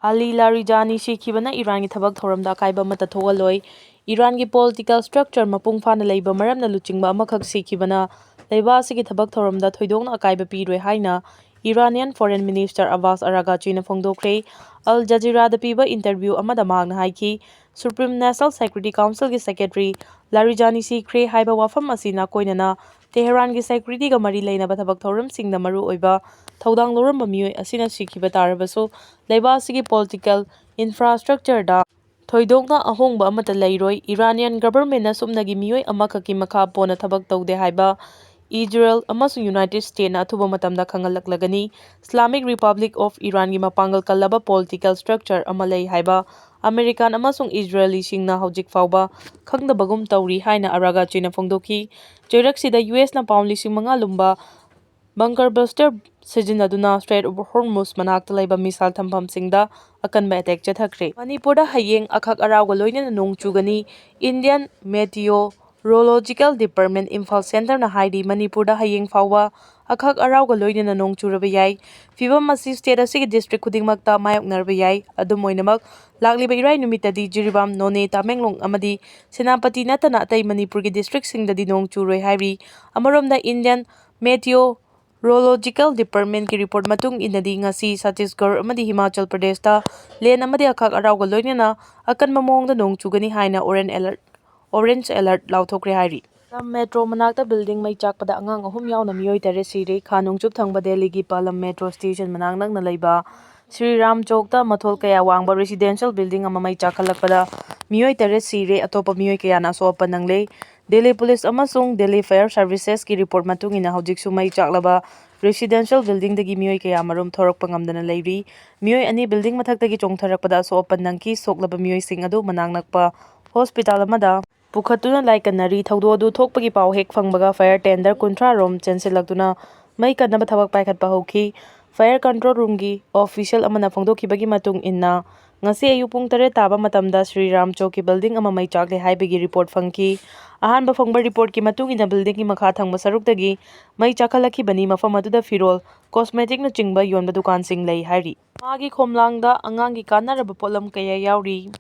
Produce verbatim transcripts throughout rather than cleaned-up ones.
ꯑꯂꯤ ꯂꯥꯔꯤꯖꯥꯅꯤ ꯁꯤꯈꯤꯕꯅ ꯏꯔꯥꯟꯒꯤ ꯊꯕꯛ ꯊꯧꯔꯝꯗ ꯑꯀꯥꯏꯕ ꯑꯃꯠꯇ ꯊꯣꯛꯍꯜꯂꯣꯏ꯫ ꯏꯔꯥꯟꯒꯤ political structure ꯃꯄꯨꯡ ꯐꯥꯅ ꯂꯩꯕ ꯃꯔꯝꯅ ꯂꯨꯆꯤꯡꯕ ꯑꯃꯈꯛ ꯁꯤꯈꯤꯕꯅ ꯂꯩꯕꯥꯛ ꯑꯁꯤꯒꯤ ꯊꯕꯛ ꯊꯧꯔꯝꯗ ꯊꯣꯏꯗꯣꯛꯅ ꯑꯀꯥꯏꯕ ꯄꯤꯔꯣꯏ ꯍꯥꯏꯅ Iranian Foreign Minister Abbas Araghchiꯅ ꯐꯣꯡꯗꯣꯛꯈ꯭ꯔꯦ꯫ Al Jazeeraꯗ ꯄꯤꯕ interview ꯑꯃꯗ ꯃꯍꯥꯛꯅ ꯍꯥꯏꯈꯤ, Supreme National Security Councilꯒꯤ secretary ꯂꯥꯔꯤꯖꯥꯅꯤ ꯁꯤꯈ꯭ꯔꯦ ꯍꯥꯏꯕ ꯋꯥꯐꯝ ꯑꯁꯤꯅ ꯀꯣꯏꯅꯅ ꯇꯦꯍꯔꯥꯟꯒꯤ securityꯒ ꯃꯔꯤ ꯂꯩꯅꯕ ꯊꯕꯛ ꯊꯧꯔꯝꯁꯤꯡꯗ ꯃꯔꯨꯑꯣꯏꯕ ꯊꯧꯗꯥꯡ ꯂꯧꯔꯝꯕ ꯃꯤꯑꯣꯏ ꯑꯁꯤꯅ ꯁꯤꯈꯤꯕ ꯇꯥꯔꯕꯁꯨ, ꯂꯩꯕꯥꯛ ꯑꯁꯤꯒꯤ political infrastructureꯗ ꯊꯣꯏꯗꯣꯛꯅ ꯑꯍꯣꯡꯕ ꯑꯃꯠꯇ ꯂꯩꯔꯣꯏ꯫ Iranian governmentꯅ ꯁꯨꯞꯅꯒꯤ ꯃꯤꯑꯣꯏ ꯑꯃꯈꯛꯀꯤ ꯃꯈꯥ ꯄꯣꯟꯅ ꯊꯕꯛ ꯇꯧꯗꯦ ꯍꯥꯏꯕ Israel ꯑꯃꯁꯨꯡ United Statesꯅ ꯑꯊꯨꯕ ꯃꯇꯝꯗ ꯈꯪꯍꯜꯂꯛꯂꯒꯅꯤ꯫ Islamic Republic of Iranꯒꯤ ꯃꯄꯥꯡꯒꯜ ꯀꯜꯂꯕ political structure ꯑꯃ ꯂꯩ ꯍꯥꯏꯕ American ꯑꯃꯁꯨꯡ Israeliꯁꯤꯡꯅ ꯍꯧꯖꯤꯛ ꯐꯥꯎꯕ ꯈꯪꯗꯕꯒꯨꯝ ꯇꯧꯔꯤ ꯍꯥꯏꯅ Araghchiꯅ ꯐꯣꯡꯗꯣꯛꯈꯤ꯫ ꯆꯩꯔꯛꯁꯤꯗ USꯅ pound ꯂꯤꯁꯤꯡ ꯃꯉꯥ ꯂꯨꯝꯕ bunker buster ꯁꯤꯖꯤꯟꯅꯗꯨꯅ Strait of Hormuz ꯃꯅꯥꯛꯇ ꯂꯩꯕ missile ꯊꯝꯐꯝꯁꯤꯡꯗ ꯑꯀꯟꯕ attack ꯆꯠꯊꯈ꯭ꯔꯦ꯫ ꯃꯅꯤꯄꯨꯔꯗ ꯍꯌꯦꯡ ꯑꯈꯛ ꯑꯔꯥꯎꯒ ꯂꯣꯏꯅꯅ ꯅꯣꯡ ꯆꯨꯒꯅꯤ꯫ Indian Meteorological Department ꯏꯝꯐꯥꯜ centreꯅ ꯍꯥꯏꯔꯤ, ꯃꯅꯤꯄꯨꯔꯗ ꯍꯌꯦꯡ ꯐꯥꯎꯕ ꯑꯈꯛ ꯑꯔꯥꯎꯒ ꯂꯣꯏꯅꯅ ꯅꯣꯡ ꯆꯨꯔꯕ ꯌꯥꯏ꯫ ꯐꯤꯚꯝ ꯑꯁꯤ state ꯑꯁꯤꯒꯤ district ꯈꯨꯗꯤꯡꯃꯛꯇ ꯃꯥꯌꯣꯛꯅꯔꯕ ꯌꯥꯏ꯫ ꯑꯗꯨꯝ ꯑꯣꯏꯅꯃꯛ, ꯂꯥꯛꯂꯤꯕ ꯏꯔꯥꯏ ꯅꯨꯃꯤꯠꯇꯗꯤ ꯖꯤꯔꯤꯕꯥꯝ, ꯅꯣꯅꯦ, ꯇꯃꯦꯡꯂꯣꯡ ꯑꯃꯗꯤ ꯁꯦꯅꯥꯄꯇꯤ ꯅꯠꯇꯅ ꯑꯇꯩ ꯃꯅꯤꯄꯨꯔꯒꯤ districtꯁꯤꯡꯗꯗꯤ ꯅꯣꯡ ꯆꯨꯔꯣꯏ ꯍꯥꯏꯔꯤ꯫ ꯑꯃꯔꯣꯝꯗ, Indian Meteorological Departmentꯀꯤ report ꯃꯇꯨꯡ ꯏꯟꯅꯗꯤ, ꯉꯁꯤ ꯆꯇꯤꯁꯒꯔ ꯑꯃꯗꯤ ꯍꯤꯃꯥꯆꯜ ꯄ꯭ꯔꯗꯦꯁꯇ ꯂꯦꯟ ꯑꯃꯗꯤ ꯑꯈꯛ ꯑꯔꯥꯎꯒ ꯂꯣꯏꯅꯅ ꯑꯀꯟꯕ ꯃꯑꯣꯡꯗ ꯅꯣꯡ ꯆꯨꯒꯅꯤ ꯍꯥꯏꯅ orange alert, orange alert ꯂꯥꯎꯊꯣꯛꯈ꯭ꯔꯦ ꯍꯥꯏꯔꯤ꯫ ꯄꯥꯂꯝ metro ꯃꯅꯥꯛꯇ building ꯃꯩ ꯆꯥꯛꯄꯗ ꯑꯉꯥꯡ ꯑꯍꯨꯝ ꯌꯥꯎꯅ ꯃꯤꯑꯣꯏ ꯇꯔꯦꯠ ꯁꯤꯔꯦ꯫ ꯈꯥ ꯅꯣꯡꯆꯨꯞ ꯊꯪꯕ ꯗꯦꯜꯂꯤꯒꯤ ꯄꯥꯂꯝ metro station ꯃꯅꯥꯛ ꯅꯛꯅ ꯂꯩꯕ ꯁ꯭ꯔꯤ ꯔꯥꯝ ꯆꯧꯛꯇ ꯃꯊꯣꯜ ꯀꯌꯥ ꯋꯥꯡꯕ residential building ꯑꯃ ꯃꯩ ꯆꯥꯛꯈꯠꯂꯛꯄꯗ ꯃꯤꯑꯣꯏ ꯇꯔꯦꯠ ꯁꯤꯔꯦ, ꯑꯇꯣꯞꯄ ꯃꯤꯑꯣꯏ ꯀꯌꯥꯅ ꯑꯁꯣꯛ ꯑꯄꯟ ꯅꯪꯂꯦ꯫ ꯗꯦꯜꯂꯤ ꯄꯨꯂꯤꯁ ꯑꯃꯁꯨꯡ ꯗꯦꯜꯂꯤ Fire Servicesꯀꯤ report ꯃꯇꯨꯡ ꯏꯟꯅ, ꯍꯧꯖꯤꯛꯁꯨ ꯃꯩ ꯆꯥꯛꯂꯕ residential buildingꯗꯒꯤ ꯃꯤꯑꯣꯏ ꯀꯌꯥ ꯃꯔꯨꯝ ꯊꯣꯔꯛꯄ ꯉꯝꯗꯅ ꯂꯩꯔꯤ꯫ ꯃꯤꯑꯣꯏ ꯑꯅꯤ building ꯃꯊꯛꯇꯒꯤ ꯆꯣꯡꯊꯔꯛꯄꯗ ꯑꯁꯣꯛ ꯑꯄꯟ ꯅꯪꯈꯤ꯫ ꯁꯣꯛꯂꯕ ꯃꯤꯑꯣꯏꯁꯤꯡ ꯑꯗꯨ ꯃꯅꯥꯛ ꯅꯛꯄ hospital ꯑꯃꯗ ꯄꯨꯈꯠꯇꯨꯅ ꯂꯥꯏ ꯀꯟꯅꯔꯤ꯫ ꯊꯧꯗꯣꯛ ꯑꯗꯨ ꯊꯣꯛꯄꯒꯤ ꯄꯥꯎ ꯍꯦꯛ ꯐꯪꯕꯒ fire tender ꯀꯨꯟꯊ꯭ꯔꯥ ꯔꯣꯝ ꯆꯦꯟꯁꯤꯜꯂꯛꯇꯨꯅ ꯃꯩ ꯀꯟꯅꯕ ꯊꯕꯛ ꯄꯥꯏꯈꯠꯄ ꯍꯧꯈꯤ꯫ Fire Control Roomꯒꯤ official ꯑꯃꯅ ꯐꯣꯡꯗꯣꯛꯈꯤꯕꯒꯤ ꯃꯇꯨꯡ ꯏꯟꯅ, ꯉꯁꯤ ꯑꯌꯨꯛ ꯄꯨꯡ ꯇꯔꯦꯠ ꯇꯥꯕ ꯃꯇꯝꯗ ꯁ꯭ꯔꯤ ꯔꯥꯝ ꯆꯧꯛꯀꯤ building ꯑꯃ ꯃꯩ ꯆꯥꯛꯂꯦ ꯍꯥꯏꯕꯒꯤ report ꯐꯪꯈꯤ꯫ ꯑꯍꯥꯟꯕ ꯐꯪꯕ reportꯀꯤ ꯃꯇꯨꯡ ꯏꯟꯅ, buildingꯒꯤ ꯃꯈꯥ ꯊꯪꯕ ꯁꯔꯨꯛꯇꯒꯤ ꯃꯩ ꯆꯥꯛꯈꯠꯂꯛꯈꯤꯕꯅꯤ꯫ ꯃꯐꯝ ꯑꯗꯨꯗ ꯐꯤꯔꯣꯜ, cosmeticꯅꯆꯤꯡꯕ ꯌꯣꯟꯕ ꯗꯨꯀꯥꯟꯁꯤꯡ ꯂꯩ ꯍꯥꯏꯔꯤ꯫ ꯃꯃꯥꯒꯤ ꯈꯣꯝꯂꯥꯡꯗ ꯑꯉꯥꯡꯒꯤ ꯀꯥꯟꯅꯔꯕ ꯄꯣꯠꯂꯝ ꯀꯌꯥ ꯌꯥꯎꯔꯤ꯫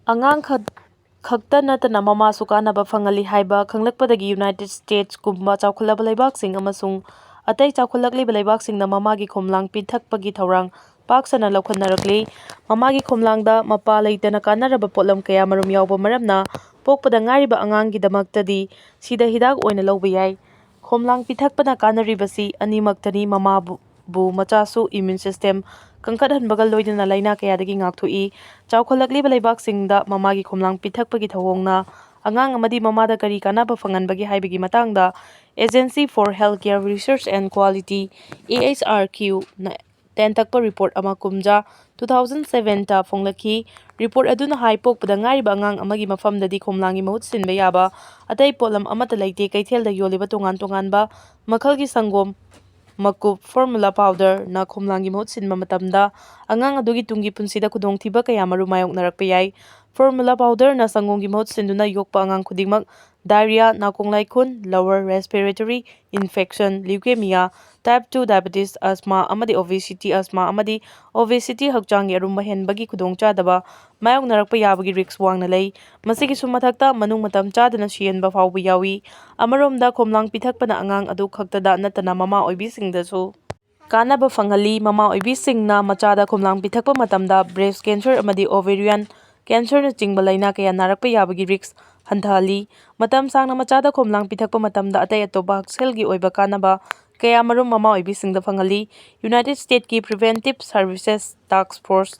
ꯑꯉꯥꯡ ꯈꯛ-, ꯈꯛꯇ ꯅꯠꯇꯅ ꯃꯃꯥꯁꯨ ꯀꯥꯟꯅꯕ ꯐꯪꯍꯜꯂꯤ ꯍꯥꯏꯕ ꯈꯪꯂꯛꯄꯗꯒꯤ United Statesꯀꯨꯝꯕ ꯆꯥꯎꯈꯠꯂꯕ ꯂꯩꯕꯥꯛꯁꯤꯡ ꯑꯃꯁꯨꯡ ꯑꯇꯩ ꯆꯥꯎꯈꯠꯂꯛꯂꯤꯕ ꯂꯩꯕꯥꯛꯁꯤꯡꯅ ꯃꯃꯥꯒꯤ ꯈꯣꯝꯂꯥꯡ ꯄꯤꯊꯛꯄꯒꯤ ꯊꯧꯔꯥꯡ ꯄꯥꯛ ꯁꯟꯅ ꯂꯧꯈꯠꯅꯔꯛꯂꯤ꯫ ꯃꯃꯥꯒꯤ ꯈꯣꯝꯂꯥꯡꯗ ꯃꯄꯥ ꯂꯩꯇꯅ ꯀꯥꯟꯅꯔꯕ ꯄꯣꯠꯂꯝ ꯀꯌꯥ ꯃꯔꯨꯝ ꯌꯥꯎꯕ ꯃꯔꯝꯅ, ꯄꯣꯛꯄꯗ ꯉꯥꯏꯔꯤꯕ ꯑꯉꯥꯡꯒꯤꯗꯃꯛꯇꯗꯤ ꯁꯤꯗ ꯍꯤꯗꯥꯛ ꯑꯣꯏꯅ ꯂꯧꯕ ꯌꯥꯏ꯫ ꯈꯣꯝꯂꯥꯡ ꯄꯤꯊꯛꯄꯅ ꯀꯥꯟꯅꯔꯤꯕꯁꯤ ꯑꯅꯤꯃꯛꯇꯅꯤ꯫ ꯃꯃꯥꯕꯨ, ꯕꯨ ꯃꯆꯥꯁꯨ immune system ꯀꯟꯈꯠꯍꯟꯕꯒ ꯂꯣꯏꯅꯅ ꯂꯥꯏꯅꯥ ꯀꯌꯥꯗꯒꯤ ꯉꯥꯛꯊꯣꯛꯏ꯫ ꯆꯥꯎꯈꯠꯂꯛꯂꯤꯕ ꯂꯩꯕꯥꯛꯁꯤꯡꯗ ꯃꯃꯥꯒꯤ ꯈꯣꯝꯂꯥꯡ ꯄꯤꯊꯛꯄꯒꯤ ꯊꯧꯑꯣꯡꯅ ꯑꯉꯥꯡ ꯑꯃꯗꯤ ꯃꯃꯥꯗ ꯀꯔꯤ ꯀꯥꯟꯅꯕ ꯐꯪꯍꯟꯕꯒꯦ ꯍꯥꯏꯕꯒꯤ ꯃꯇꯥꯡꯗ Agency for Healthcare Research and Quality, AHRQꯅ ꯇꯦꯟꯇꯛꯄ report ꯑꯃ ꯀꯨꯝꯖꯥ two thousand sevenꯇ ꯐꯣꯡꯂꯛꯈꯤ꯫ Report ꯑꯗꯨꯅ ꯍꯥꯏ, ꯄꯣꯛꯄꯗ ꯉꯥꯏꯔꯤꯕ ꯑꯉꯥꯡ ꯑꯃꯒꯤ ꯃꯐꯝꯗꯗꯤ ꯈꯣꯝꯂꯥꯡꯒꯤ ꯃꯍꯨꯠ ꯁꯤꯟꯕ ꯌꯥꯕ ꯑꯇꯩ ꯄꯣꯠꯂꯝ ꯑꯃꯠꯇ ꯂꯩꯇꯦ꯫ ꯀꯩꯊꯦꯜꯗ ꯌꯣꯜꯂꯤꯕ ꯇꯣꯉꯥꯟ ꯇꯣꯉꯥꯟꯕ ꯃꯈꯜꯒꯤ ꯁꯪꯒꯣꯝ, ꯃꯀꯨꯞ, formula powderꯅ ꯈꯣꯝꯂꯥꯡꯒꯤ ꯃꯍꯨꯠ ꯁꯤꯟꯕ ꯃꯇꯝꯗ, ꯑꯉꯥꯡ ꯑꯗꯨꯒꯤ ꯇꯨꯡꯒꯤ ꯄꯨꯟꯁꯤꯗ ꯈꯨꯗꯣꯡꯊꯤꯕ ꯀꯌꯥ ꯃꯔꯨꯝ ꯃꯥꯌꯣꯛꯅꯔꯛꯄ ꯌꯥꯏ꯫ Formula powderꯅ ꯁꯪꯒꯣꯝꯒꯤ ꯃꯍꯨꯠ ꯁꯤꯟꯗꯨꯅ ꯌꯣꯛꯄ ꯑꯉꯥꯡ ꯈꯨꯗꯤꯡꯃꯛ diarrhea, ꯅꯥꯀꯣꯡ ꯂꯥꯏꯈꯨꯟ, lower respiratory infection, leukemia, type two diabetes, asthma ꯑꯃꯗꯤ obesity, asthma ꯑꯃꯗꯤ obesity, ꯍꯛꯆꯥꯡꯒꯤ ꯑꯔꯨꯝꯕ ꯍꯦꯟꯕꯒꯤ ꯈꯨꯗꯣꯡꯆꯥꯗꯕ ꯃꯥꯌꯣꯛꯅꯔꯛꯄ ꯌꯥꯕꯒꯤ risk ꯋꯥꯡꯅ ꯂꯩ꯫ ꯃꯁꯤꯒꯤꯁꯨ ꯃꯊꯛꯇ, ꯃꯅꯨꯡ ꯃꯇꯝ ꯆꯥꯗꯅ ꯁꯤꯍꯟꯕ ꯐꯥꯎꯕ ꯌꯥꯎꯏ꯫ ꯑꯃꯔꯣꯝꯗ, ꯈꯣꯝꯂꯥꯡ ꯄꯤꯊꯛꯄꯅ ꯑꯉꯥꯡ ꯑꯗꯨ ꯈꯛꯇꯗ ꯅꯠꯇꯅ ꯃꯃꯥ ꯑꯣꯏꯕꯤꯁꯤꯡꯗꯁꯨ ꯀꯥꯟꯅꯕ ꯐꯪꯍꯜꯂꯤ꯫ ꯃꯃꯥ ꯑꯣꯏꯕꯤꯁꯤꯡꯅ ꯃꯆꯥꯗ ꯈꯣꯝꯂꯥꯡ ꯄꯤꯊꯛꯄ ꯃꯇꯝꯗ breast cancer ꯑꯃꯗꯤ ovarian cancerꯅꯆꯤꯡꯕ ꯂꯥꯏꯅꯥ ꯀꯌꯥ ꯅꯥꯔꯛꯄ ꯌꯥꯕꯒꯤ risk ꯍꯟꯊꯍꯜꯂꯤ꯫ ꯃꯇꯝ ꯁꯥꯡꯅ ꯃꯆꯥꯗ ꯈꯣꯝꯂꯥꯡ ꯄꯤꯊꯛꯄ ꯃꯇꯝꯗ ꯑꯇꯩ ꯑꯇꯣꯞꯄ ꯍꯛꯁꯦꯜꯒꯤ ꯑꯣꯏꯕ ꯀꯥꯟꯅꯕ ꯀꯌꯥꯃꯔꯨꯝ ꯃꯃꯥ ꯑꯣꯏꯕꯤꯁꯤꯡꯗ ꯐꯪꯍꯜꯂꯤ꯫ United Statesꯀꯤ Preventive Services Task Force,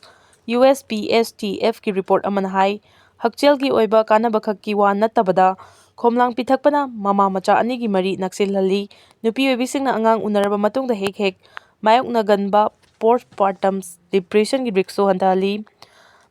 USPSTFꯀꯤ report ꯑꯃꯅ ꯍꯥꯏ, ꯍꯛꯁꯦꯜꯒꯤ ꯑꯣꯏꯕ ꯀꯥꯟꯅꯕ ꯈꯛꯀꯤ ꯋꯥ ꯅꯠꯇꯕꯗ, ꯈꯣꯝꯂꯥꯡ ꯄꯤꯊꯛꯄꯅ ꯃꯃꯥ ꯃꯆꯥ ꯑꯅꯤꯒꯤ ꯃꯔꯤ ꯅꯛꯁꯤꯜꯍꯜꯂꯤ꯫ ꯅꯨꯄꯤ ꯑꯣꯏꯕꯤꯁꯤꯡꯅ ꯑꯉꯥꯡ ꯎꯅꯔꯕ ꯃꯇꯨꯡꯗ ꯍꯦꯛ ꯍꯦꯛ ꯃꯥꯌꯣꯛꯅꯒꯟꯕ postpartum depressionꯒꯤ riskꯁꯨ ꯍꯟꯊꯍꯜꯂꯤ꯫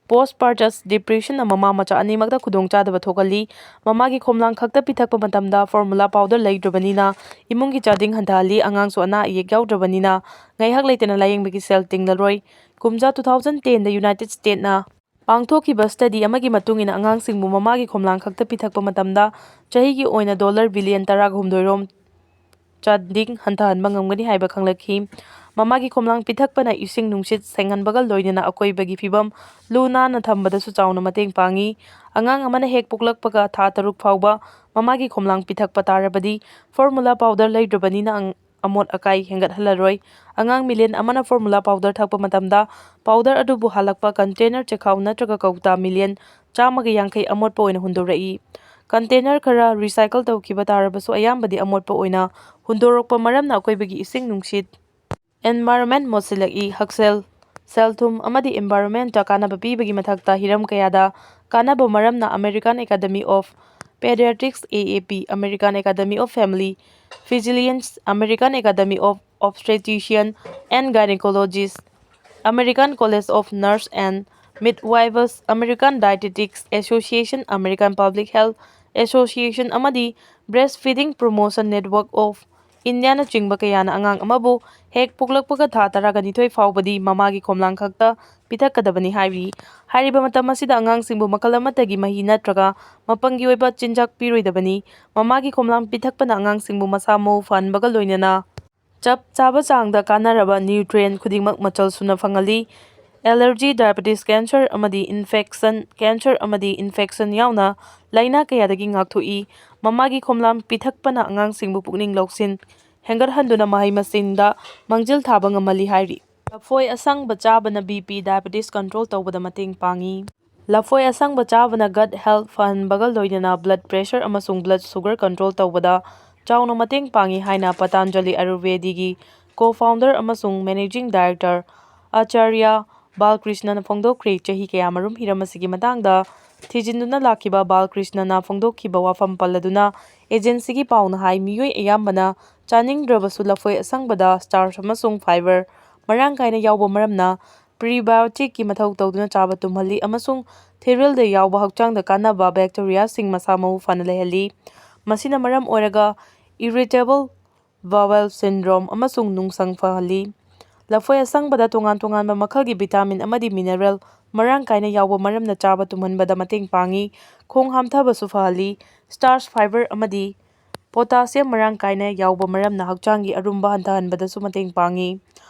Postpartum depression ꯅ ꯃꯃꯥ ꯃꯆꯥ ꯑꯅꯤꯃꯛꯇ ꯈꯨꯗꯣꯡꯆꯥꯗꯕ ꯊꯣꯛꯍꯜꯂꯤ꯫ ꯃꯃꯥꯒꯤ ꯈꯣꯝꯂꯥꯡ ꯈꯛꯇ ꯄꯤꯊꯛꯄ ꯃꯇꯝꯗ formula powder ꯂꯩꯇ꯭ꯔꯕꯅꯤꯅ ꯏꯃꯨꯡꯒꯤ ꯆꯥꯗꯤꯡ ꯍꯟꯊꯍꯜꯂꯤ, ꯑꯉꯥꯡꯁꯨ ꯑꯅꯥ ꯑꯌꯦꯛ ꯌꯥꯎꯗ꯭ꯔꯕꯅꯤꯅ ꯉꯥꯏꯍꯥꯛ ꯂꯩꯇꯅ ꯂꯥꯌꯦꯡꯕꯒꯤ ꯁꯦꯜ ꯇꯤꯡꯂꯔꯣꯏ꯫ ꯀꯨꯝꯖꯥ two thousand ten ꯗ United States ꯅ ꯄꯥꯡꯊꯣꯛꯈꯤꯕ study ꯑꯃꯒꯤ ꯃꯇꯨꯡ ꯏꯟꯅ, ꯑꯉꯥꯡꯁꯤꯡꯕꯨ ꯃꯃꯥꯒꯤ ꯈꯣꯝꯂꯥꯡ ꯈꯛꯇ ꯄꯤꯊꯛꯄ ꯃꯇꯝꯗ ꯆꯍꯤꯒꯤ ꯑꯣꯏꯅ dollar billion ꯇꯔꯥꯒ ꯍꯨꯝꯗꯣꯏ ꯔꯣꯝ ꯆꯥꯗꯤꯡ ꯍꯟꯊꯍꯟꯕ ꯉꯝꯒꯅꯤ ꯍꯥꯏꯕ ꯈꯪꯂꯛꯈꯤ꯫ ꯃꯃꯥꯒꯤ ꯈꯣꯝꯂꯥꯡ ꯄꯤꯊꯛꯄꯅ ꯏꯁꯤꯡ ꯅꯨꯡꯁꯤꯠ ꯁꯦꯡꯍꯟꯕꯒ ꯂꯣꯏꯅꯅ ꯑꯀꯣꯏꯕꯒꯤ ꯐꯤꯕꯝ ꯂꯨ ꯅꯥꯟꯅ ꯊꯝꯕꯗꯁꯨ ꯆꯥꯎꯅ ꯃꯇꯦꯡ ꯄꯥꯡꯏ꯫ ꯑꯉꯥꯡ ꯑꯃꯅ ꯍꯦꯛ ꯄꯣꯛꯂꯛꯄꯒ ꯊꯥ ꯇꯔꯨꯛ ꯐꯥꯎꯕ ꯃꯃꯥꯒꯤ ꯈꯣꯝꯂꯥꯡ ꯄꯤꯊꯛꯄ ꯇꯥꯔꯕꯗꯤ, formula powder ꯂꯩꯇ꯭ꯔꯕꯅꯤꯅ ꯑꯪ-, ꯑꯃꯣꯠ ꯑꯀꯥꯏ ꯍꯦꯟꯒꯠꯍꯜꯂꯔꯣꯏ꯫ ꯑꯉꯥꯡ million ꯑꯃꯅ formula powder ꯊꯛꯄ ꯃꯇꯝꯗ, powder ꯑꯗꯨꯕꯨ ꯍꯥꯜꯂꯛꯄ container, ꯆꯦꯈꯥꯎ ꯅꯠꯇ꯭ꯔꯒ ꯀꯧꯇꯥ million ꯆꯥꯝꯃꯒ ꯌꯥꯡꯈꯩ ꯑꯃꯣꯠꯄ ꯑꯣꯏꯅ ꯍꯨꯟꯗꯣꯔꯛꯏ꯫ Container ꯈꯔ recycle ꯇꯧꯈꯤꯕ ꯇꯥꯔꯕꯁꯨ, ꯑꯌꯥꯝꯕꯗꯤ ꯑꯃꯣꯠꯄ ꯑꯣꯏꯅ ꯍꯨꯟꯗꯣꯔꯛꯄ ꯃꯔꯝꯅ ꯑꯩꯈꯣꯏꯕꯒꯤ ꯏꯁꯤꯡ ꯅꯨꯡꯁꯤꯠ, environment ꯃꯣꯠꯁꯤꯜꯂꯛꯏ꯫ ꯍꯛꯁꯦꯜ, ꯁꯦꯜ-ꯊꯨꯝ ꯑꯃꯗꯤ environment ꯇ ꯀꯥꯟꯅꯕ ꯄꯤꯕꯒꯤ ꯃꯊꯛꯇ, ꯍꯤꯔꯝ ꯀꯌꯥꯗ ꯀꯥꯟꯅꯕ ꯃꯔꯝꯅ American Academy of Pediatrics, A A P, American Academy of Family Physicians, American Academy of Obstetrician and Gynecologists, American College of Nurse and Midwives, American Dietetics Association, American Public Health Association ꯑꯃꯗꯤ Breastfeeding Promotion Network of India ꯅꯆꯤꯡꯕ ꯀꯌꯥꯅ ꯑꯉꯥꯡ ꯑꯃꯕꯨ ꯍꯦꯛ ꯄꯣꯛꯂꯛꯄꯒ ꯊꯥ ꯇꯔꯥꯒ ꯅꯤꯊꯣꯏ ꯐꯥꯎꯕꯗꯤ ꯃꯃꯥꯒꯤ ꯈꯣꯝꯂꯥꯡ ꯈꯛꯇ ꯄꯤꯊꯛꯀꯗꯕꯅꯤ ꯍꯥꯏꯔꯤ꯫ ꯍꯥꯏꯔꯤꯕ ꯃꯇꯝ ꯑꯁꯤꯗ ꯑꯉꯥꯡꯁꯤꯡꯕꯨ ꯃꯈꯜ ꯑꯃꯠꯇꯒꯤ ꯃꯍꯤ ꯅꯠꯇ꯭ꯔꯒ ꯃꯄꯪꯒꯤ ꯑꯣꯏꯕ ꯆꯤꯟꯖꯥꯛ ꯄꯤꯔꯣꯏꯗꯕꯅꯤ꯫ ꯃꯃꯥꯒꯤ ꯈꯣꯝꯂꯥꯡ ꯄꯤꯊꯛꯄꯅ ꯑꯉꯥꯡꯁꯤꯡꯕꯨ ꯃꯁꯥ ꯃꯎ ꯐꯍꯟꯕꯒ ꯂꯣꯏꯅꯅ ꯆꯞ ꯆꯥꯕ ꯆꯥꯡꯗ ꯀꯥꯟꯅꯔꯕ nutrient ꯈꯨꯗꯤꯡꯃꯛ ꯃꯆꯜ ꯁꯨꯅ ꯐꯪꯍꯜꯂꯤ꯫ Allergy, diabetes, cancer ꯑꯃꯗꯤ infection, cancer ꯑꯃꯗꯤ infection ꯌꯥꯎꯅ ꯂꯥꯏꯅꯥ ꯀꯌꯥꯗꯒꯤ ꯉꯥꯛꯊꯣꯛꯏ꯫ ꯃꯃꯥꯒꯤ ꯈꯣꯝꯂꯥꯡ ꯄꯤꯊꯛꯄꯅ ꯑꯉꯥꯡꯁꯤꯡꯕꯨ ꯄꯨꯛꯅꯤꯡ ꯂꯧꯁꯤꯡ ꯍꯦꯟꯒꯠꯍꯟꯗꯨꯅ ꯃꯍꯩ ꯃꯁꯤꯡꯗ ꯃꯥꯡꯖꯤꯜ ꯊꯥꯕ ꯉꯝꯍꯜꯂꯤ ꯍꯥꯏꯔꯤ꯫ ꯂꯐꯣꯏ ꯑꯁꯪꯕ ꯆꯥꯕꯅ B P, diabetes control ꯇꯧꯕꯗ ꯃꯇꯦꯡ ꯄꯥꯡꯏ꯫ ꯂꯐꯣꯏ ꯑꯁꯪꯕ ꯆꯥꯕꯅ gut health ꯐꯍꯟꯕꯒ ꯂꯣꯏꯅꯅ blood pressure ꯑꯃꯁꯨꯡ blood sugar control ꯇꯧꯕꯗ ꯆꯥꯎꯅ ꯃꯇꯦꯡ ꯄꯥꯡꯏ ꯍꯥꯏꯅ ꯄꯇꯥꯟꯖꯂꯤ ꯑꯥꯌꯨꯔꯚꯦꯗꯤꯒꯤ co-founder ꯑꯃꯁꯨꯡ managing director ꯑꯥꯆꯥꯔꯌ ꯕꯥꯜꯀ꯭ꯔꯤꯁꯅꯅ ꯐꯣꯡꯗꯣꯛꯈ꯭ꯔꯦ꯫ ꯆꯍꯤ ꯀꯌꯥꯃꯔꯨꯝ ꯍꯤꯔꯝ ꯑꯁꯤꯒꯤ ꯃꯇꯥꯡꯗ ꯊꯤꯖꯤꯟꯗꯨꯅ ꯂꯥꯛꯈꯤꯕ ꯕꯥꯜꯀ꯭ꯔꯤꯁꯅꯅ ꯐꯣꯡꯗꯣꯛꯈꯤꯕ ꯋꯥꯐꯝ ꯄꯜꯂꯗꯨꯅ, agencyꯒꯤ ꯄꯥꯎꯅ ꯍꯥꯏ, ꯃꯤꯑꯣꯏ ꯑꯌꯥꯝꯕꯅ ꯆꯥꯅꯤꯡꯗ꯭ꯔꯕꯁꯨ ꯂꯐꯣꯏ ꯑꯁꯪꯕꯗ starch ꯑꯃꯁꯨꯡ fiber ꯃꯔꯥꯡ ꯀꯥꯏꯅ ꯌꯥꯎꯕ ꯃꯔꯝꯅ ꯄ꯭ꯔꯤꯕꯥꯏꯑꯣꯇꯤꯛꯀꯤ ꯃꯊꯧ ꯇꯧꯗꯨꯅ ꯆꯥꯕ ꯇꯨꯝꯍꯜꯂꯤ ꯑꯃꯁꯨꯡ ꯊꯤꯔꯤꯜꯗ ꯌꯥꯎꯕ ꯍꯛꯆꯥꯡꯗ ꯀꯥꯟꯅꯕ ꯕꯦꯛꯇꯦꯔꯤꯌꯥꯁꯤꯡ ꯃꯁꯥ ꯃꯎ ꯐꯅ ꯂꯩꯍꯜꯂꯤ꯫ ꯃꯁꯤꯅ ꯃꯔꯝ ꯑꯣꯏꯔꯒ irritable bowel syndrome ꯑꯃꯁꯨꯡ ꯅꯨꯡꯁꯪ ꯐꯍꯜꯂꯤ꯫ ꯂꯐꯣꯏ ꯑꯁꯪꯕꯗ ꯇꯣꯉꯥꯟ ꯇꯣꯉꯥꯟꯕ ꯃꯈꯜꯒꯤ ꯚꯤꯇꯥꯃꯤꯟ ꯑꯃꯗꯤ ꯃꯤꯅꯔꯦꯜ ꯃꯔꯥꯡ ꯀꯥꯏꯅ ꯌꯥꯎꯕ ꯃꯔꯝꯅ ꯆꯥꯕ ꯇꯨꯝꯍꯟꯕꯗ ꯃꯇꯦꯡ ꯄꯥꯡꯏ꯫ ꯈꯣꯡ ꯍꯥꯝꯊꯕꯁꯨ ꯐꯍꯜꯂꯤ꯫ ꯁ꯭ꯇꯥꯔꯆ, ꯐꯥꯏꯕꯔ ꯑꯃꯗꯤ ꯄꯣꯇꯥꯁꯤꯌꯝ ꯃꯔꯥꯡ ꯀꯥꯏꯅ ꯌꯥꯎꯕ ꯃꯔꯝꯅ ꯍꯛꯆꯥꯡꯒꯤ ꯑꯔꯨꯝꯕ ꯍꯟꯊꯍꯟꯕꯗꯁꯨ ꯃꯇꯦꯡ ꯄꯥꯡꯏ꯫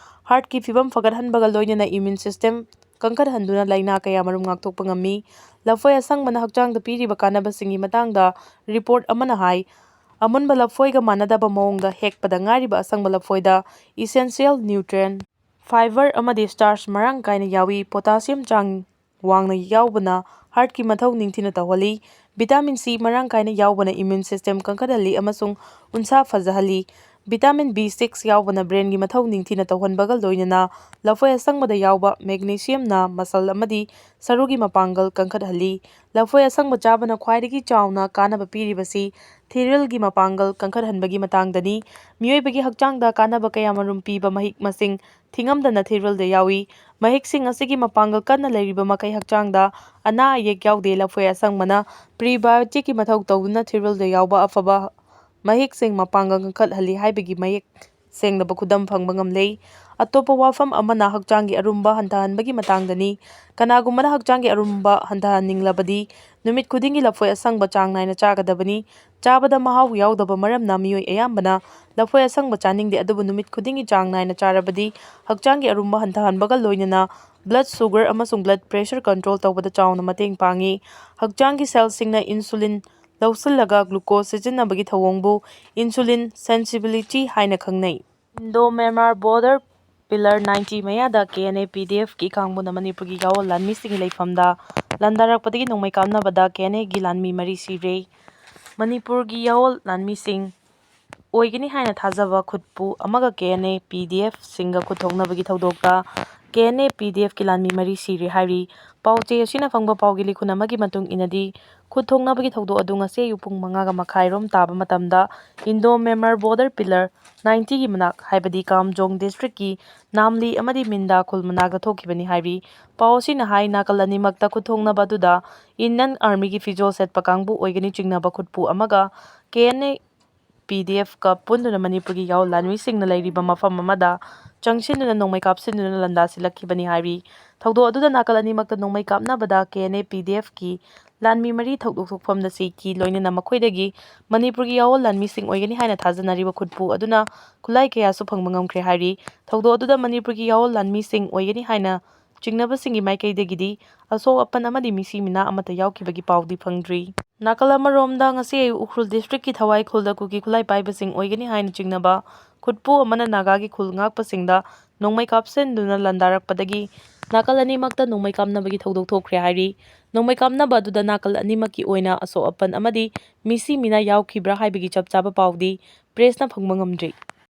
ꯍꯥꯔꯠꯀꯤ ꯐꯤꯕꯝ ꯐꯒꯠꯍꯟꯕꯒ ꯂꯣꯏꯅꯅ ꯏꯝꯃ꯭ꯌꯨꯟ ꯁꯤꯁꯇꯦꯝ ꯀꯟꯈꯠꯍꯟꯗꯨꯅ ꯂꯥꯏꯅꯥ ꯀꯌꯥꯃꯔꯨꯝ ꯉꯥꯛꯊꯣꯛꯄ ꯉꯝꯃꯤ꯫ ꯂꯐꯣꯏ ꯑꯁꯪꯕꯅ ꯍꯛꯆꯥꯡꯗ ꯄꯤꯔꯤꯕ ꯀꯥꯟꯅꯕꯁꯤꯡꯒꯤ ꯃꯇꯥꯡꯗ ꯔꯤꯄꯣꯔꯠ ꯑꯃꯅ ꯍꯥꯏ, ꯑꯃꯨꯟꯕ ꯂꯐꯣꯏꯒ ꯃꯥꯟꯅꯗꯕ ꯃꯑꯣꯡꯗ ꯍꯦꯛꯄꯗ ꯉꯥꯏꯔꯤꯕ ꯑꯁꯪꯕ ꯂꯐꯣꯏꯗ essential nutrient, ꯐꯥꯏꯕꯔ ꯑꯃꯗꯤ ꯁ꯭ꯇꯥꯔꯆ ꯃꯔꯥꯡ ꯀꯥꯏꯅ ꯌꯥꯎꯏ꯫ ꯄꯣꯇꯥꯁꯤꯌꯝ ꯆꯥꯡ ꯋꯥꯡꯅ ꯌꯥꯎꯕꯅ ꯍꯥꯔꯠꯀꯤ ꯃꯊꯧ ꯅꯤꯡꯊꯤꯅ ꯇꯧꯍꯜꯂꯤ꯫ ꯚꯤꯇꯥꯃꯤꯟ ꯁꯤ ꯃꯔꯥꯡ ꯀꯥꯏꯅ ꯌꯥꯎꯕꯅ ꯏꯝꯃ꯭ꯌꯨꯟ ꯁꯤꯁꯇꯦꯝ ꯀꯟꯈꯠꯍꯜꯂꯤ ꯑꯃꯁꯨꯡ ꯎꯟꯁꯥ ꯐꯖꯍꯜꯂꯤ꯫ ꯚꯤꯇꯥꯃꯤꯟ ꯕꯤ ꯁꯤꯛꯁ ꯌꯥꯎꯕꯅ ꯕ꯭ꯔꯦꯟꯒꯤ ꯃꯊꯧ ꯅꯤꯡꯊꯤꯅ ꯇꯧꯍꯟꯕꯒ ꯂꯣꯏꯅꯅ ꯂꯐꯣꯏ ꯑꯁꯪꯕꯗ ꯌꯥꯎꯕ ꯃꯦꯒꯅꯦꯁꯤꯌꯝꯅ ꯃꯁꯜ ꯑꯃꯗꯤ ꯁꯔꯨꯒꯤ ꯃꯄꯥꯡꯒꯜ ꯀꯟꯈꯠꯍꯜꯂꯤ꯫ ꯂꯐꯣꯏ ꯑꯁꯪꯕ ꯆꯥꯕꯅ ꯈ꯭ꯋꯥꯏꯗꯒꯤ ꯆꯥꯎꯅ ꯀꯥꯟꯅꯕ ꯄꯤꯔꯤꯕꯁꯤ ꯊꯤꯔꯤꯜꯒꯤ ꯃꯄꯥꯡꯒꯜ ꯀꯟꯈꯠꯍꯟꯕꯒꯤ ꯃꯇꯥꯡꯗꯅꯤ꯫ ꯃꯤꯑꯣꯏꯕꯒꯤ ꯍꯛꯆꯥꯡꯗ ꯀꯥꯟꯅꯕ ꯀꯌꯥꯃꯔꯨꯝ ꯄꯤꯕ ꯃꯍꯤꯛ ꯃꯁꯤꯡ ꯊꯤꯉꯝꯗꯅ ꯊꯤꯔꯤꯜꯗ ꯌꯥꯎꯏ꯫ ꯃꯍꯤꯛꯁꯤꯡ ꯑꯁꯤꯒꯤ ꯃꯄꯥꯡꯒꯜ ꯀꯟꯅ ꯂꯩꯔꯤꯕ ꯃꯈꯩ ꯍꯛꯆꯥꯡꯗ ꯑꯅꯥ ꯑꯌꯦꯛ ꯌꯥꯎꯗꯦ꯫ ꯂꯐꯣꯏ ꯑꯁꯪꯕꯅ ꯄ꯭ꯔꯤꯕꯥꯏꯑꯣꯇꯤꯛꯀꯤ ꯃꯊꯧ ꯇꯧꯗꯨꯅ ꯊꯤꯔꯤꯜꯗ ꯌꯥꯎꯕ ꯑꯐꯕ ꯃꯍꯤꯛꯁꯤꯡ ꯃꯄꯥꯡꯒꯜ ꯀꯟꯈꯠꯍꯜꯂꯤ ꯍꯥꯏꯕꯒꯤ ꯃꯌꯦꯛ ꯁꯦꯡꯗꯕ ꯈꯨꯗꯝ ꯐꯪꯕ ꯉꯝꯂꯦ꯫ ꯑꯇꯣꯞꯄ ꯋꯥꯐꯝ ꯑꯃꯅ ꯍꯛꯆꯥꯡꯒꯤ ꯑꯔꯨꯝꯕ ꯍꯟꯊꯍꯟꯕꯒꯤ ꯃꯇꯥꯡꯗꯅꯤ꯫ ꯀꯅꯥꯒꯨꯝꯕꯅ ꯍꯛꯆꯥꯡꯒꯤ ꯑꯔꯨꯝꯕ ꯍꯟꯊꯍꯟꯅꯤꯡꯂꯕꯗꯤ ꯅꯨꯃꯤꯠ ꯈꯨꯗꯤꯡꯒꯤ ꯂꯐꯣꯏ ꯑꯁꯪꯕ ꯆꯥꯡ ꯅꯥꯏꯅ ꯆꯥꯒꯗꯕꯅꯤ꯫ ꯆꯥꯕꯗ ꯃꯍꯥꯎ ꯌꯥꯎꯗꯕ ꯃꯔꯝꯅ ꯃꯤꯑꯣꯏ ꯑꯌꯥꯝꯕꯅ ꯂꯐꯣꯏ ꯑꯁꯪꯕ ꯆꯥꯅꯤꯡꯗꯦ, ꯑꯗꯨꯕꯨ ꯅꯨꯃꯤꯠ ꯈꯨꯗꯤꯡꯒꯤ ꯆꯥꯡ ꯅꯥꯏꯅ ꯆꯥꯔꯕꯗꯤ ꯍꯛꯆꯥꯡꯒꯤ ꯑꯔꯨꯝꯕ ꯍꯟꯊꯍꯟꯕꯒ ꯂꯣꯏꯅꯅ blood sugar ꯑꯃꯁꯨꯡ blood pressure control ꯇꯧꯕꯗ ꯆꯥꯎꯅ ꯃꯇꯦꯡ ꯄꯥꯡꯏ꯫ ꯍꯛꯆꯥꯡꯒꯤ ꯁꯦꯜꯁꯤꯡꯅ ꯏꯟꯁꯨꯂꯤꯟ ꯂꯧꯁꯤꯜꯂꯒ ꯒ꯭ꯂꯨꯀꯣꯖ ꯁꯤꯖꯤꯟꯅꯕꯒꯤ ꯊꯧꯑꯣꯡꯕꯨ insulin sensibility ꯍꯥꯏꯅ ꯈꯪꯅꯩ꯫ Indo-Myanmar border pillar ninety ꯃꯌꯥꯗ K N A P D F ꯀꯤ ꯏꯀꯥꯡꯕꯨꯅ ꯃꯅꯤꯄꯨꯔꯒꯤ ꯌꯥꯑꯣꯜ ꯂꯥꯟꯃꯤꯁꯤꯡꯒꯤ ꯂꯩꯐꯝꯗ ꯂꯥꯟꯗꯥꯔꯛꯄꯗꯒꯤ ꯅꯣꯡꯃꯩ ꯀꯥꯞꯅꯕꯗ K N A ꯒꯤ ꯂꯥꯟꯃꯤ ꯃꯔꯤ ꯁꯤꯔꯦ꯫ ꯃꯅꯤꯄꯨꯔꯒꯤ ꯌꯥꯑꯣꯜ ꯂꯥꯟꯃꯤꯁꯤꯡ ꯑꯣꯏꯒꯅꯤ ꯍꯥꯏꯅ ꯊꯥꯖꯕ ꯈꯨꯠꯄꯨ ꯑꯃꯒ K N A P D F ꯁꯤꯡꯒ ꯈꯨꯠ ꯊꯣꯛꯅꯕꯒꯤ ꯊꯧꯗꯣꯛꯇ ꯀꯦ ꯑꯦꯟ ꯑꯦ ꯄꯤ ꯗꯤ ꯑꯦꯐꯀꯤ ꯂꯥꯟꯃꯤ ꯃꯔꯤ ꯁꯤꯔꯦ ꯍꯥꯏꯔꯤ꯫ ꯄꯥꯎ ꯆꯦ ꯑꯁꯤꯅ ꯐꯪꯕ ꯄꯥꯎꯒꯤ ꯂꯤꯈꯨꯟ ꯑꯃꯒꯤ ꯃꯇꯨꯡ ꯏꯟꯅꯗꯤ, ꯈꯨꯠ ꯊꯣꯡꯅꯕꯒꯤ ꯊꯧꯗꯣꯛ ꯑꯗꯨ ꯉꯁꯤ ꯑꯌꯨꯛ ꯄꯨꯡ ꯃꯉꯥꯒ ꯃꯈꯥꯏꯔꯣꯝ ꯇꯥꯕ ꯃꯇꯝꯗ ꯏꯟꯗꯣ ꯃ꯭ꯌꯥꯟꯃꯥꯔ ꯕꯣꯔꯗꯔ ꯄꯤꯂꯔ ꯅꯥꯏꯟꯇꯤꯒꯤ ꯃꯅꯥꯛ, ꯍꯥꯏꯕꯗꯤ ꯀꯥꯝꯖꯣꯡ ꯗꯤꯁꯇ꯭ꯔꯤꯛꯀꯤ ꯅꯥꯝꯂꯤ ꯑꯃꯗꯤ ꯃꯤꯟꯗꯥ ꯈꯨꯜ ꯃꯅꯥꯛꯇ ꯊꯣꯛꯈꯤꯕꯅꯤ ꯍꯥꯏꯔꯤ꯫ ꯄꯥꯎ ꯑꯁꯤꯅ ꯍꯥꯏ, ꯅꯥꯀꯜ ꯑꯅꯤꯃꯛꯇ ꯈꯨꯠ ꯊꯣꯡꯅꯕ ꯑꯗꯨꯗ ꯏꯟꯗꯤꯌꯟ ꯑꯥꯔꯃꯤꯒꯤ ꯐꯤꯖꯣꯜ ꯁꯦꯠꯄ ꯀꯥꯡꯕꯨ ꯑꯣꯏꯒꯅꯤ ꯆꯤꯡꯅꯕ ꯈꯨꯠꯄꯨ ꯑꯃꯒ ꯀꯦ ꯑꯦꯟ ꯑꯦ ꯄꯤ ꯗꯤ ꯑꯦꯐꯀ ꯄꯨꯟꯗꯨꯅ ꯃꯅꯤꯄꯨꯔꯒꯤ ꯌꯥꯑꯣꯟ ꯂꯥꯟꯃꯤꯁꯤꯡꯅ ꯂꯩꯔꯤꯕ ꯃꯐꯝ ꯑꯃꯗ ꯆꯪꯁꯤꯟꯗꯨꯅ ꯅꯣꯡꯃꯩ ꯀꯥꯞꯁꯤꯟꯗꯨꯅ ꯂꯥꯟꯗꯥꯁꯤꯜꯂꯛꯈꯤꯕꯅꯤ ꯍꯥꯏꯔꯤ꯫ ꯊꯧꯗꯣꯛ ꯑꯗꯨꯗ ꯅꯥꯀꯜ ꯑꯅꯤꯃꯛꯇ ꯅꯣꯡꯃꯩ ꯀꯥꯞꯅꯕꯗ ꯀꯦ ꯑꯦꯟ ꯑꯦ ꯄꯤ ꯗꯤ ꯑꯦꯐꯀꯤ ꯂꯥꯟꯃꯤ ꯃꯔꯤ ꯊꯧꯗꯣꯛ ꯊꯣꯛꯐꯝꯗ ꯁꯤꯈꯤ, ꯂꯣꯏꯅꯅ ꯃꯈꯣꯏꯗꯒꯤ ꯃꯅꯤꯄꯨꯔꯒꯤ ꯌꯥꯑꯣꯟ ꯂꯥꯟꯃꯤꯁꯤꯡ ꯑꯣꯏꯒꯅꯤ ꯍꯥꯏꯅ ꯊꯥꯖꯅꯔꯤꯕ ꯈꯨꯠꯄꯨ ꯑꯗꯨꯅ ꯈꯨꯠꯂꯥꯏ ꯀꯌꯥꯁꯨ ꯐꯪꯕ ꯉꯝꯈ꯭ꯔꯦ ꯍꯥꯏꯔꯤ꯫ ꯊꯧꯗꯣꯛ ꯑꯗꯨꯗ ꯃꯅꯤꯄꯨꯔꯒꯤ ꯌꯥꯑꯣꯟ ꯂꯥꯟꯃꯤꯁꯤꯡ ꯑꯣꯏꯒꯅꯤ ꯍꯥꯏꯅ ꯆꯤꯡꯅꯕꯁꯤꯡꯒꯤ ꯃꯥꯏꯀꯩꯗꯒꯤꯗꯤ ꯑꯁꯣꯛ ꯑꯄꯟ ꯑꯃꯗꯤ ꯃꯤꯁꯤ ꯃꯤꯅꯥ ꯑꯃꯠꯇ ꯌꯥꯎꯈꯤꯕꯒꯤ ꯄꯥꯎꯗꯤ ꯐꯪꯗ꯭ꯔꯤ꯫ ꯅꯥꯀꯜ ꯑꯃꯔꯣꯝꯗ, ꯉꯁꯤ ꯑꯌꯨꯛ ꯎꯈ꯭ꯔꯨꯜ ꯗꯤꯁꯇ꯭ꯔꯤꯛꯀꯤ ꯊꯋꯥꯏ ꯈꯨꯜꯗ ꯀꯨꯀꯤ ꯈꯨꯠꯂꯥꯏ ꯄꯥꯏꯕꯁꯤꯡ ꯑꯣꯏꯒꯅꯤ ꯍꯥꯏꯅ ꯆꯤꯡꯅꯕ ꯈꯨꯠꯄꯨ ꯑꯃꯅ ꯅꯥꯒꯥꯒꯤ ꯈꯨꯜ ꯉꯥꯛꯄꯁꯤꯡꯗ ꯅꯣꯡꯃꯩ ꯀꯥꯞꯁꯤꯟꯗꯨꯅ ꯂꯥꯟꯗꯥꯔꯛꯄꯗꯒꯤ ꯅꯥꯀꯜ ꯑꯅꯤꯃꯛꯇ ꯅꯣꯡꯃꯩ ꯀꯥꯞꯅꯕꯒꯤ ꯊꯧꯗꯣꯛ ꯊꯣꯛꯈ꯭ꯔꯦ ꯍꯥꯏꯔꯤ꯫ ꯅꯣꯡꯃꯩ ꯀꯥꯞꯅꯕ ꯑꯗꯨꯗ ꯅꯥꯀꯜ ꯑꯅꯤꯃꯛꯀꯤ ꯑꯣꯏꯅ ꯑꯁꯣꯛ ꯑꯄꯟ ꯑꯃꯗꯤ ꯃꯤꯁꯤ ꯃꯤꯅꯥ ꯌꯥꯎꯈꯤꯕ꯭ꯔꯥ ꯍꯥꯏꯕꯒꯤ ꯆꯞ ꯆꯥꯕ ꯄꯥꯎꯗꯤ ꯄ꯭ꯔꯦꯁꯅ ꯐꯪꯕ ꯉꯝꯗ꯭ꯔꯤ꯫